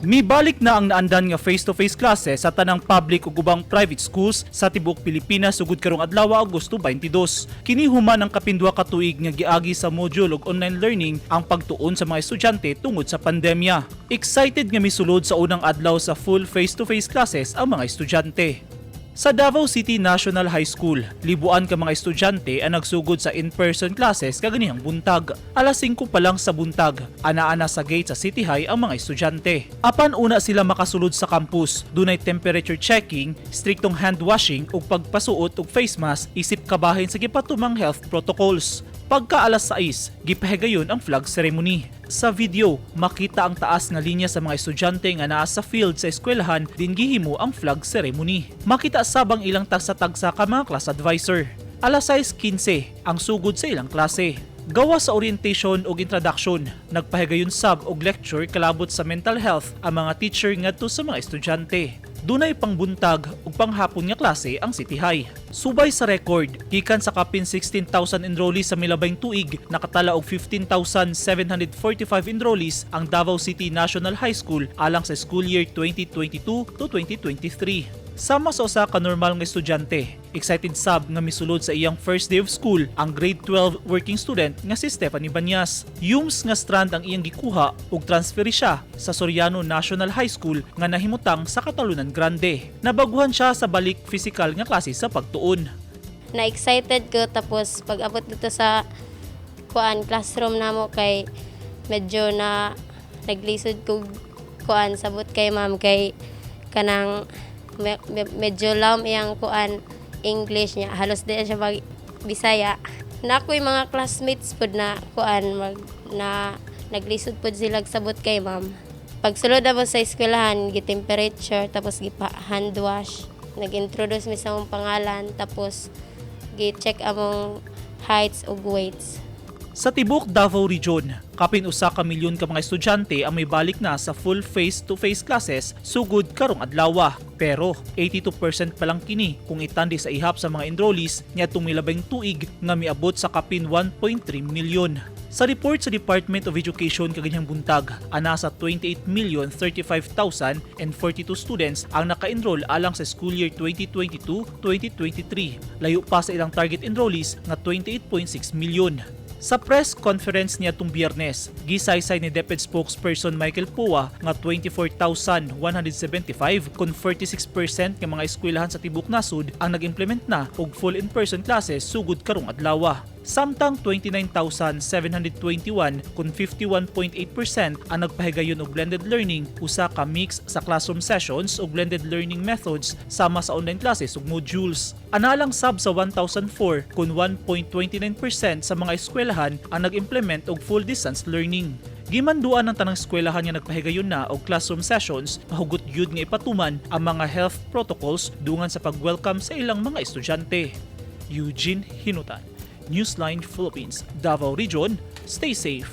Mibalik na ang naandan nga face-to-face klase sa tanang public ug ubang private schools sa tibuok Pilipinas sugod karong adlaw, Agosto 22. Kini human ang kapin 2 ka tuig nga giagi sa module ug online learning ang pagtuon sa mga estudyante tungod sa pandemya. Excited nga misulod sa unang adlaw sa full face-to-face classes ang mga estudyante. Sa Davao City National High School, libuan ka mga estudyante ang nagsugod sa in-person classes kaganihang buntag. Alas 5 pa lang sa buntag, ana-ana sa gate sa City High ang mga estudyante. Apan una sila makasulod sa campus, dunay temperature checking, striktong hand washing ug pagpasuot og face mask isip kabahin sa gipatumang health protocols. Pagka alas 6, gipahigayon ang flag ceremony. Sa video, makita ang taas nga linya sa mga estudyante nga naa sa field sa eskwelahan din gihimo ang flag ceremony. Makita sab ang ilang tagsa-tagsa ka mga class advisor. Alas 6:15 ang sugod sa ilang klase. Gawas sa orientation ug introduction, nagpahigayon sab og lecture kalabot sa mental health ang mga teacher ngadto sa mga estudyante. Dunay pangbuntag ug panghapon nga klase ang City High. Subay sa record, gikan sa kapin 16,000 enrollees sa milabayng tuig, nakatala og 15,745 enrollees ang Davao City National High School alang sa school year 2022 to 2023. Sama sa usa ka normal nga estudyante, excited sab nga misulod sa iyang first day of school ang grade 12 working student nga si Stephanie Banyas. HUMSS nga strand ang iyang gikuha ug transfer siya sa Soriano National High School nga nahimutang sa Catalunan Grande. Nabaguhan siya sa balik physical nga klase sa pagtuon. Na-excited ko, tapos pag abot dito sa kuan, classroom namo, kay medyo na naglisod ko kuan, sabot kay ma'am, kay kanang medyo lam iyang kuan, English niya, halos di na siya mag Bisaya na. Ako'y mga classmates pud na kuan, mag na naglisod pud sila sabot kay ma'am. Pagsulod na mo sa eskwelahan, gi-temperature, tapos gipa hand wash, nag-introduce mi sa among pangalan, tapos gi-check among heights ug weights. Sa tibuok Davao Region, kapin 1 ka milyon ka mga estudyante ang may balik na sa full face-to-face classes sugod karong adlaw. Pero 82% pa lang kini kung itandi sa ihap sa mga enrollees niadtong milabayng tuig nga miabot sa kapin 1.3 milyon. Sa report sa Department of Education kaganihang buntag, ana sa 28,035,042 students ang naka-enroll alang sa school year 2022-2023. Layo pa sa ilang target enrollees nga 28.6 milyon. Sa press conference niadtong Biyernes, gisaysay ni DepEd spokesperson Michael Poa nga 24,175 kon 46% nga mga eskwelahan sa tibuok nasod ang nag-implement na og full in-person classes sugod karong adlaw. Samtang 29,721 kon 51.8% ang nagpahigayon og blended learning, usa ka mix sa classroom sessions ug blended learning methods sama sa online classes ug modules. Ana lang sab sa 1,004 kon 1.29% sa mga eskwelahan ang nag-implement og full distance learning. Gimanduan ng tanang eskwelahan nga nagpahigayon na og classroom sessions, mahugot gyud nga ipatuman ang mga health protocols dungan sa pag-welcome sa ilang mga estudyante. Eugene Hinutan, Newsline Philippines, Davao Region. Stay safe.